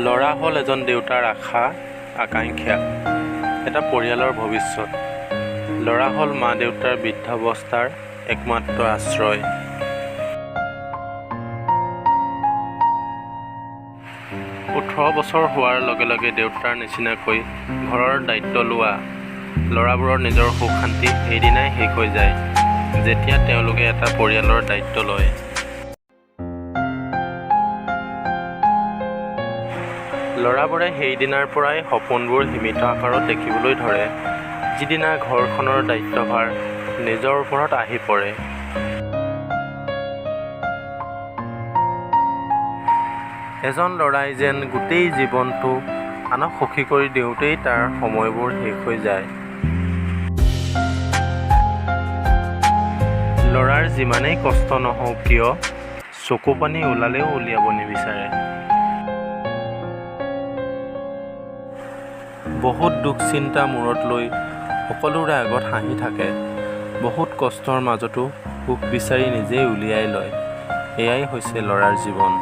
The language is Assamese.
ল'ৰা হ'ল এজন দেউতাৰ আশা, আকাংক্ষা, এটা পৰিয়ালৰ ভৱিষ্যত। ল'ৰা হ'ল মা দেউতাৰ বৃদ্ধাৱস্থাৰ একমাত্ৰ আশ্ৰয়। 18 বছৰ হোৱাৰ লগে লগে দেউতাৰ নিচিনাকৈ ঘৰৰ দায়িত্ব লোৱা ল'ৰাবোৰৰ নিজৰ সুখ শান্তি সেইদিনাই শেষ হৈ যায়, যেতিয়া তেওঁলোকে এটা পৰিয়ালৰ দায়িত্ব লয়। ল'ৰাবোৰে সেইদিনাৰ পৰাই সপোনবোৰ সীমিত আকাৰত দেখিবলৈ ধৰে, যিদিনা ঘৰখনৰ দায়িত্বভাৰ নিজৰ ওপৰত আহি পৰে। এজন ল'ৰাই যেন গোটেই জীৱনটো আনক সুখী কৰি দিওঁতেই তাৰ সময়বোৰ শেষ হৈ যায়। ল'ৰাৰ যিমানেই কষ্ট নহওক কিয়, চকুপানী ওলালেও উলিয়াব নিবিচাৰে। বহুত দুখ চিন্তা মূৰত লৈ সকলোৰে আগত হাঁহি থাকে। বহুত কষ্টৰ মাজতো সুখ বিচাৰি নিজেই উলিয়াই লয়। এয়াই হৈছে ল'ৰাৰ জীৱন।